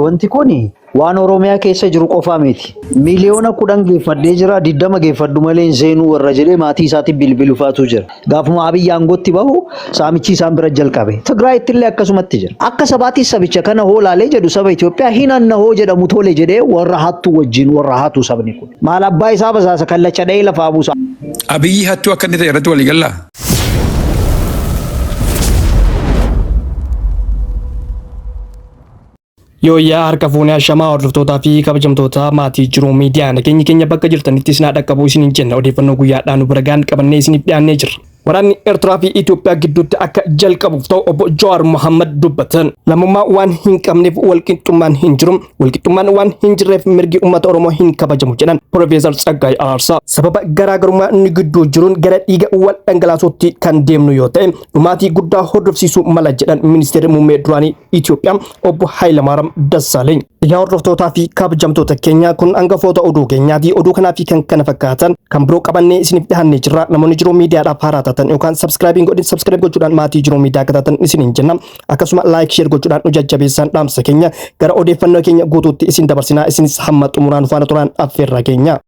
Wanti kun waan Oromiyaa keessa jiru qofaa miti. Miiliyoona 10 geeffadhee jira, 20 geeffadhu malee hin seenuu warra jedhee maatii isaatti bilbilufaatu jira. Gaafuma Abiyyi aangootti bahu saamichi isaan bira jalqabe. Tigraayitti illee akkasumatti jira. Akka sabaattis sabicha kana hoo laalee jedhu saba Itoophiyaa hin hanna hoo jedhamu tole jedhee warra hattuu wajjin warra hatu sabni kun. Maal abbaa isaa basaasa kallacha dha'ee lafaa buusa. Abiyyi hattuu akka inni ta'e irratti walii gallaa? Yooyyaa harka fuunee ashamaa hordoftootaa fi kabajamtoota maatii jiruu miidiyaa nageenyi keenya bakka jirtanitti isin haa dhaqqabu isiniin jenna odeeffannoo guyyaadhaa nu bira gahan qabannee isiniif dhiyaannee jirra. Waraanni Eertiraa fi Itoophiyaa gidduutti akka jalqabuuf ta'u obbo Jawaar Mohammad dubbatan. Lammummaa waan hin qabneef walqixxummaan hin jiru. Walqixxummaan waan hin jirreef mirgi uummata Oromoo hin kabajamu jedhan Piroofeesar Tsaggaayee Araarsaa. Sababa garaagarummaa nu gidduu jiruun gara dhiiga wal dhangalaasuutti kan deemnu yoo ta'e dhumaatii guddaa hordofsiisuu mala jedhan ministeerri muummee duraanii Itoophiyaa obbo Hayilamaariyaam Dassaaleny. Egaa hordoftootaa fi kabajamtoota keenya kun hangafoota oduu keenyaati. Oduu kanaa fi kan kana fakkaatan kan biroo qabannee isiniif dhiyaannee jirra. Namoonni jiruu miidiyaadhaaf haaraa taatan yookaan sabskraayibiin godhin sabskraayib gochuudhaan maatii jiruu miidiyaa akka taatan isiniin jenna. Akkasuma laayik sheer gochuudhaan nu jajjabeessaan dhaamsa keenya gara odeeffannoo keenya guutuutti isin dabarsinaa. Isinis hamma xumuraan faana turaan affeerraa keenya.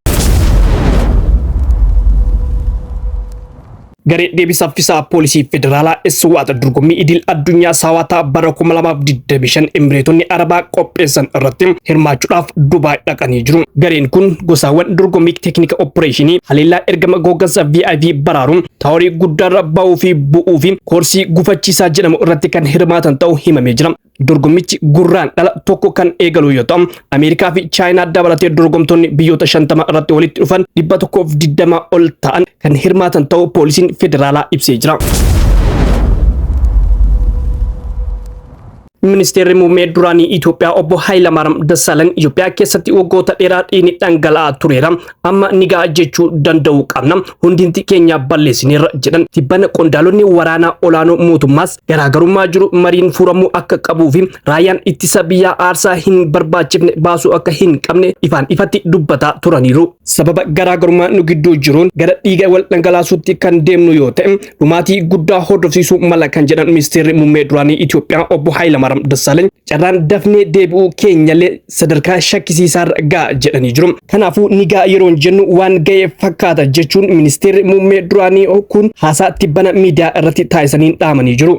Garee deebii saffisaa poolisii federaalaa SWAT dorgommii idil addunyaa Saawaataa bara 2025 Emireetonni Arabaa qopheessan irratti hirmaachuudhaaf Dubaay dhaqanii jiru. Gareen kun gosaawwan dorgommii teeknika oppireeshinii haleellaa ergama googgansa VIP baraaruun taaworii guddaarra ba'uu fi bu'uu fi koorsii gufachiisaa jedhamu irratti kan hirmaatan ta'uu himamee jira. Dorgommichi gurraan dhala tokko kan eegalu yoo ta'u, Ameerikaa fi Chaayinaa dabalatee dorgomtoonni biyyoota 50 irratti walitti dhufan 120 ol ta'an kan hirmaatan ta'uu poolisiin federaalaa ibsee jira. Ministeerri muummee duraanii Itoophiyaa obbo Hayilamaariyaam Dassaalany Itoophiyaa keessatti waggoota dheeraa dhiigni dhangala'aa tureera. Amma ni ga'a jechuu danda'uu qabna. Hundinti keenya balleessineerra jedhan. Tibbana qondaalonni waraanaa olaanoo mootummaas garaagarummaa jiru mariin furamuu akka qabuu fi raayyaan ittisa biyyaa aarsaa hin barbaachifne baasuu akka hin qabne ifaan ifatti dubbataa turaniiru. Sababa garaagarummaa nu gidduu jiruun gara dhiiga wal dhangalaasuutti kan deemnu yoo ta'e dhumaatii guddaa hordofsiisuu mala kan jedhan ministeerri muummee duraanii Itoophiyaa obbo Hayilamaariyaam Dassaalany carraan dafnee deebi'uu keenyallee sadarkaa shakkisiisaarra ga'a jedhanii jiru. Kanaafuu ni ga'a yeroon jennu waan ga'e fakkaata jechuun ministeerri muummee duraanii kun haasaa tibbana miidiyaa irratti taasisaniin dhaamanii jiru.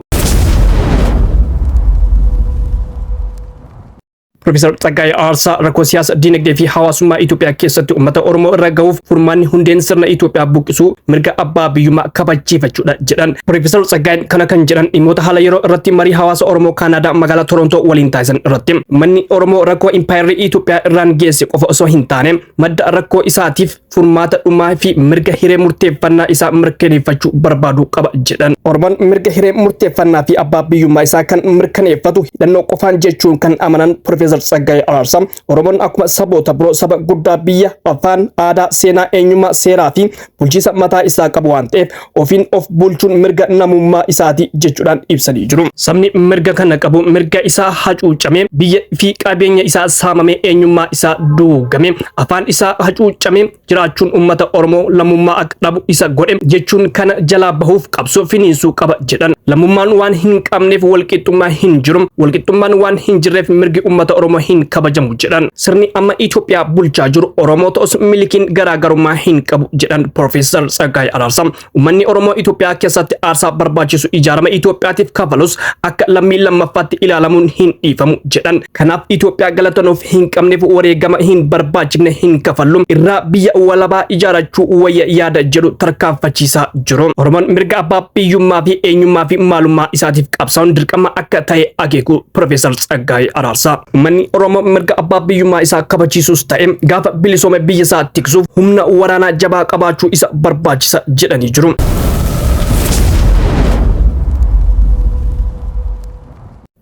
Piroofeesar Tsaggaayee Araarsaa rakkoo siyaasa, diinagdee fi hawaasummaa Itoophiyaa keessatti uummata Oromoo irra gahuuf furmaanni hundeen sirna Itoophiyaa buqqisuu mirga abbaa biyyummaa kabachiifachuudha jedhan. Piroofeesar Tsaggaayeen kana kan jedhan dhimmoota haala yeroo irratti marii hawaasa Oromoo Kaanaadaa magaalaa Torontoo waliin taasisan irratti. Uummanni Oromoo rakkoo impaayerri Itoophiyaa irraan geesse qofa osoo hin taane madda rakkoo isaatiif furmaata dhumaa fi mirga hiree murteeffannaa isaa mirkaneeffachuu barbaaduu qaba jedhan. Oromoon mirga hiree murteeffannaa fi abbaa biyyummaa isaa kan mirkaneeffatu hidhannoo qofaan jechuun kan amanan Piroofeesar Tsaggaayee Araarsaa Oromoon akkuma saboota biroo saba guddaa biyya, afaan, aadaa, seenaa, eenyummaa, seeraa fi bulchiinsa mataa isaa qabu waan ta'eef ofiin of bulchuun mirga namummaa isaati jechuudhaan ibsanii jiru. Sabni mirga kana qabu mirga isaa hacuucamee biyya fi qabeenya isaa saamamee eenyummaa isaa duugame afaan isaa hacuucamee jiraachuun uummata Oromoo lammummaa akka dhabu isa godhe jechuun kana jalaa bahuuf qabsoo finiinsuu qaba jedhan. Lammummaan waan hin qabneef walqixxummaa hin jiru, walqixxummaan waan hin jirreef mirgi uummata Oromoo hin kabajamu jedhan. Sirni amma Itoophiyaa bulchaa jiru Oromoo ta'us milikiin garaagarummaa hin qabu jedhan Piroofeesar Tsaggaayee Araarsaa. Uummanni Oromoo Itoophiyaa keessatti aarsaa barbaachisu ijaarama Itoophiyaatiif kafalus akka lammii lammaffaatti ilaalamuun hin dhiifamu jedhan. Kanaaf Itoophiyaa galata nuuf hin qabneef wareegama hin barbaachifne hin kafallu irraa biyya walabaa ijaarachuu wayya yaada jedhu tarkaanfachiisaa jiru. Oromoon mirga abbaa biyyummaa fi eenyummaa fi maalummaa isaatiif qabsaa'uun dirqama akka ta'e akeeku Piroofeesar Tsaggaayee Araarsaa. Uummanni Oromoo mirga abbaa biyyummaa isaa kabachiisuus ta'e gaafa bilisoome biyya isaa tiksuuf humna waraanaa jabaa qabaachuu isa barbaachisa jedhanii jiru.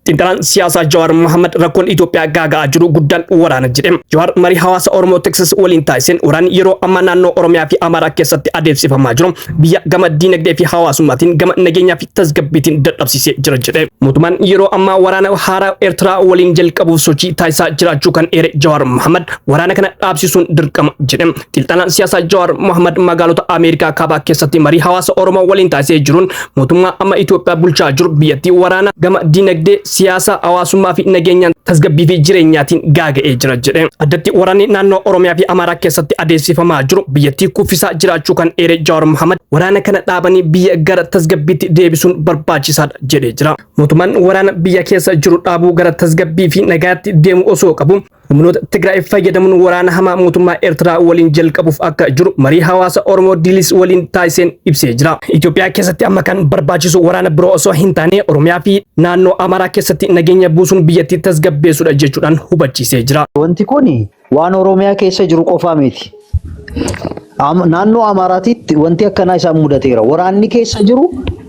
Xiinxalaan siyaasaa Jawaar Mohammad rakkoon Itoophiyaa gaaga'aa jiru guddaan waraana jedhe. Jawaar marii hawaasa Oromoo Teksas waliin taasiseen waraanni yeroo ammaa naannoo Oromiyaa fi Amaaraa keessatti adeemsifamaa jiru biyya gama diinagdee fi hawaasummaatiin gama nageenyaa fi tasgabbiitiin dadhabsiisee jira jedhe. Mootummaan yeroo ammaa waraana haaraa Eertiraa waliin jalqabuuf sochii taasisaa jiraachuu kan eere Jawaar Mohammad waraana kana dhaabsisuun dirqama jedhe. Xiinxalaan siyaasaa Jawaar Mohammad magaalota Ameerikaa kaabaa keessatti marii hawaasa Oromoo waliin taasisee jiruun mootummaa amma Itoophiyaa bulchaa jiru biyyattii waraana gama diinagdee siyaasa, hawaasummaa fi nageenyaan tasgabbii fi jireenyaatiin gaaga'ee jira jedhe. Addatti waraanni naannoo Oromiyaa fi Amaaraa keessatti adeemsifamaa jiru biyyattii kuffisaa jiraachuu kan eere Jawaar Mohaammed, waraana kana dhaabanii biyya gara tasgabbiitti deebisuun barbaachisaadha jedhee jira. Mootummaan waraana biyya keessa jiru dhaabuu, gara tasgabbii fi nagaatti deemu osoo qabu, humnoota Tigraay fayyadamuun waraana hamaa mootummaa Eertiraa waliin jalqabuuf akka jiru marii hawaasa Oromoo Diilis waliin taasiseen ibsee jira. Itoophiyaa keessatti amma kan barbaachisu waraana biroo osoo hin taane, Oromiyaa fi naannoo Amaaraa keessatti nageenya buusuun biyyattii tasgabbeessuudha jechuudhaan hubachiisee jira. Wanti kun waan Oromiyaa keessa jiru qofaa miti. Naannoo Amaaraatitti wanti akkanaa isaan mudateera. Waraanni keessa jiru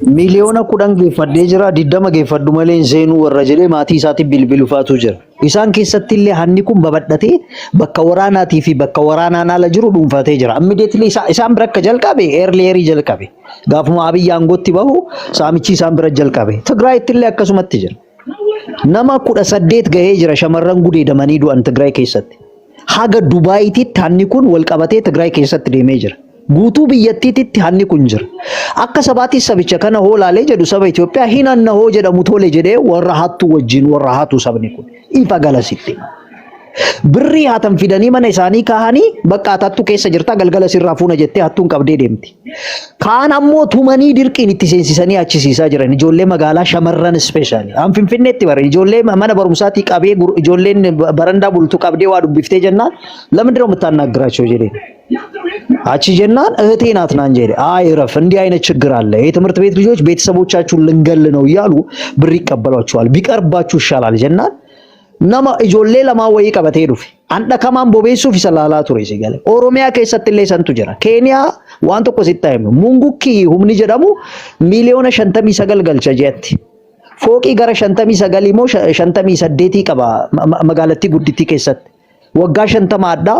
10 miliyoona geeffadhee jira, 20 geeffadhu malee hin seenuu warra jedhee maatii isaatti bilbilufaatu jira. Isaan keessatti illee hanni kun babal'atee bakka waraanaatii fi bakka waraanaan ala jiru dhuunfatee jira. Immediately isaan bira akka jalqabe, earlierii jalqabe. Gaafuma Abiyyi aangootti bahu saamichi isaan bira jalqabe. Tigraayitti illee akkasumatti jira. Nama 18 gahee jira shamarran gudeedamanii du'an Tigraay keessatti. Haga Dubaayititti hanni kun wal qabatee Tigraay keessatti deemee jira. Guutuu biyyattiititti hanni kun jira. Akka sabaattis sabicha kana hoolaalee jedhu, saba Itoophiyaa hin hanna hoo jedhamu tole jedhee warra hattuu wajjin warra hatu sabni kun. Ifa gala sitti. Birrii hatan fidanii mana isaanii kaahanii, bakka hattu keessa jirta, galgala sirraa fuuna jettee hattuun qabdee deemti. Kaan ammoo tumanii dirqiin itti seensisanii achisiisaa jiran, ijoollee magaalaa, shamarran especially. An Finfinneetti bare, ijoollee mana barumsaatii qabee, ijoolleen barandaa bultu qabdee waa dubbiftee jennaan, "ለምንድን ነው የምታናግራቸው?" jedheen. Achi jennaan እህቴ ናት ናን jedhe። አይ እረፍ፣ እንዲህ አይነት ችግር አለ። የትምህርት ቤት ልጆች ቤተሰቦቻችሁን ልንገል ነው እያሉ ብር ይቀበሏቸዋል። ቢቀርባችሁ ይሻላል jennaan nama ijoollee lamaa wayii qabatee dhufe. An dhakamaan bobeessuuf isa laalaa ture si gale. Oromiyaa keessatti illee santu jira. Keeniyaa waan tokko sitti himu. Mungukki humni jedhamu 59 miliyoona galcha ji'atti. Fooqii gara 59 moo 58 qaba magaalattii guddittii keessatti. Waggaa 50 addaa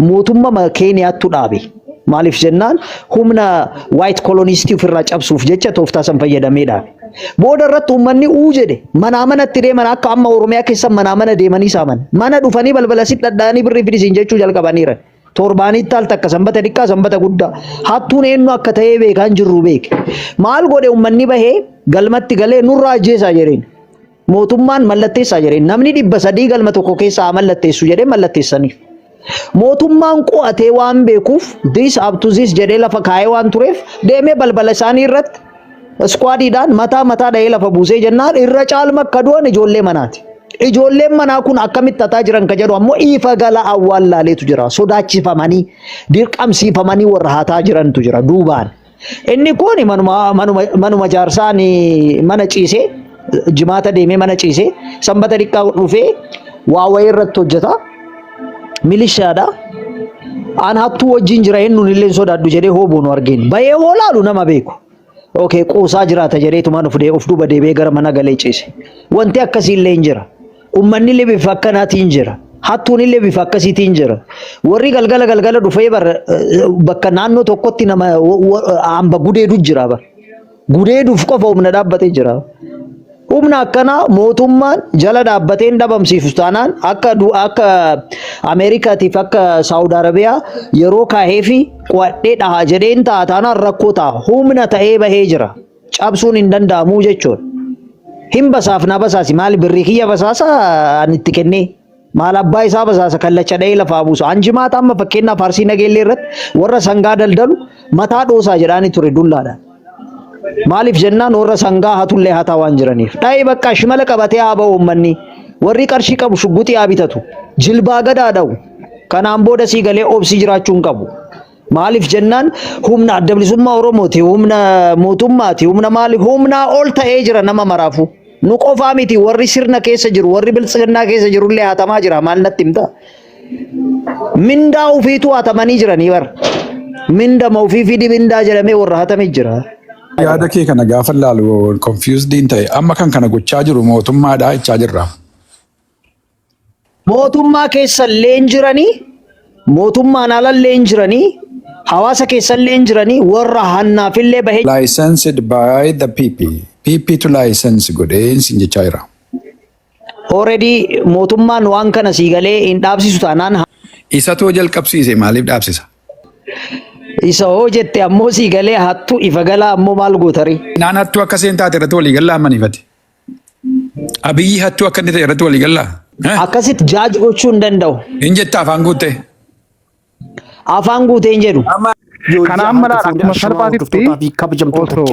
mootummaa Keeniyaattu dhaabe. Maaliif jennaan, humna white colonistii ofirraa cabsuuf jecha tooftaa san fayyadamee dhaabe. Booda irratti uummanni uu jedhe, manaa manatti deeman, akka amma Oromiyaa keessa manaa mana deemanii saaman. Mana dhufanii balbala sitti dhadha'anii birrii fidisiin jechuu jalqabaniiran. Torbaanitti al takka, sanbata xiqqaa, sanbata guddaa. Hattuun eenyu akka ta'ee beekaan jirru beeke. Maal godhe? Uummanni bahee galmatti galee nurraa ajjeesaa jedheen. Mootummaan mallatteessaa jedheen, namni 300 galma tokko keessaa haa mallatteessu jedhee mallatteessaniif. Mootummaan qo'atee waan beekuuf, this up to this jedhee lafa kaa'ee waan tureef, deemee balbala isaanii irratti squadiidhaan mataa mataa dha'ee lafa buusee jennaan, irra caalma akka du'an ijoollee manaati. Ijoolleen manaa kun akkamitti hataa jiran ka jedhu ammoo ifa gala awwaallaaleetu jira. Sodaachifamanii, dirqamsiifamanii warra hataa jirantu jira duubaan. Inni kun manuma jaarsaan mana ciisee, jimaata deemee mana ciisee, sanbata xiqqaa dhufee waa wayii irratti hojjeta. Milishaadha. An hattuu wajjin jira, eenyuun illee hin sodaadhu jedhee hoobuun argin. Bahee hoo laalu nama beeku. Okay, quusaa jiraata jedheetumaan of duuba deebi'ee gara mana galee ciise. Wanti akkasii illee hin jira. Uummanni illee bifa akkanaatiin jira. Hattuun illee bifa akkasiitiin jira. Warri galgala galgala dhufee bar bakka naannoo tokkotti nama hamba gudeedu jira bar. Gudeeduuf qofa humna dhaabbatee jira. Humna akkanaa mootummaan jala dhaabbatee hin dhabamsiisu taanaan, akka Ameerikaatiif akka Saawud Arabiyaa yeroo kaahee fi qo'adhee dhaha jedheen ta'a taanaan rakkoo ta'a. Humna ta'ee bahee jira. Cabsuun hin danda'amu jechuudha. Hin basaaf na basaasi, maali birrii kiyya basaasa ani itti kennee. Maal abbaa isaa basaasa kallacha dha'ee lafaa buusa. Anjimaata amma fakkeenyaaf Arsii Nageellee irratti warra sangaa daldalu mataa dhoosaa jedhaani ture dullaadhaan. Maaliif jennaan, warra sangaa hatullee hataa waan jiraniif. Dha'ee bakka shimala qabatee haa ba'u uummanni. Warri qarshii qabu shugguxii haa bitatu. Jilbaa gadaa dha'u. Kanaan booda sii galee obsi jiraachuu hin qabu. Maaliif jennaan, humna Adda Bilisummaa Oromooti, humna mootummaati, humna maali, humnaa ol ta'ee jira nama maraafu. Nu qofaa miti, warri sirna keessa jiru, warri biltsiginnaa keessa jirullee hatamaa jira, maal natti himta? Mindaa ofiitu hatamanii jiranii bara. Mindama ofii fidi mindaa jedhamee warra hatame jira. Yaada kee kana gaafa laalu confused hin ta'e. Amma kan kana gochaa jiru mootummaadha jechaa jirra. Mootummaa keessa illee hin jiranii, mootummaan alallee hin jiranii, hawaasa keessa illee hin jiranii, warra hannaafillee bahee Licensed by the PP. PP tu license godhee sin jechaa jira. Already mootummaan waan kana sii galee hin dhaabsisu taanaan Isatu jalqabsiise, maaliif dhaabsisa? Isa hoo jette ammoo sii galee hattu ifa galaa ammoo maal gootari? Naan hattuu akka seen taate irratti walii galaa amaniifati. Abiyyi hattuu akka inni ta'e irratti walii gallaa? Akkasitti judge gochuu hin danda'u. Hin jetta afaan guutte. Afaan guutee hin jedhu. Kana amma laala akkuma salphaatitti osoo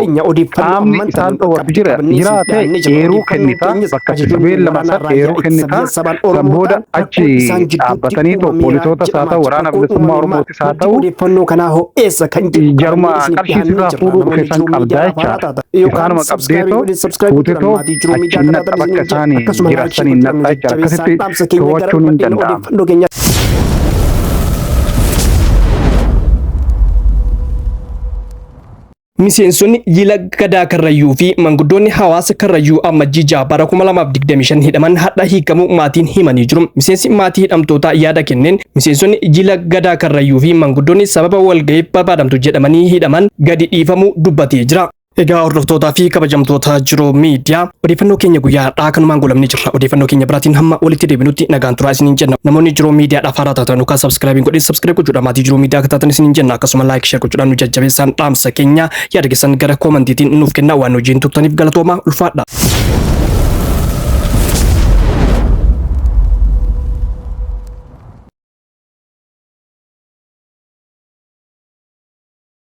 qaamni isaan dhoowwatu jira jiraate eeruu kennita, bakka itti beellama san eeruu kennita. San booda achi dhaabbatanii poolisootas haa ta'u, Waraana Bilisummaa Oromootis haa ta'u, Odeeffannoo kanaa ho'eessa kan jedhu jaruma qarshii sirraa fuudhuu dhufe san qabdaa jechaadha. Isaanuma qabdeetoo fuutetoo achi naqxa, bakka isaan jiran saniin naqxa jechaadha. Akkasitti to'achuun hin danda'ama. Miseensonni jila Gadaa Karrayyuu fi manguddoonni hawaasa Karrayyuu Ammajjii 6 bara 2025 hidhaman hadha hiikamuu maatiin himanii jiru. Miseensi maatii hidhamtootaa yaada kenneen, miseensonni jila Gadaa Karrayyuu fi manguddoonni sababa walga'iif barbaadamtu jedhamanii hidhaman gadi dhiifamuu dubbatee jira. Egaa hordoftootaa fi kabajamtoota Jiruu Miidiyaa, odeeffannoo keenya guyyaa har'aa kanumaan goolabnee jirra. Odeeffannoo keenya biraatiin hamma walitti deebinutti nagaan turaa isiniin jenna. Namoonni Jiruu Miidiyaadhaaf haaraa taatan yookaan subscribe godhin, subscribe gochuudhaan maatii Jiruu Miidiyaa akka taatan isiniin jenna. Akkasuma like, share gochuudhaan nu jajjabeessaan dhaamsa keenya. Yaada keessan gara commentiitiin nuuf kennaa. Waan hojiin turtaniif galatoomaa, ulfaadha.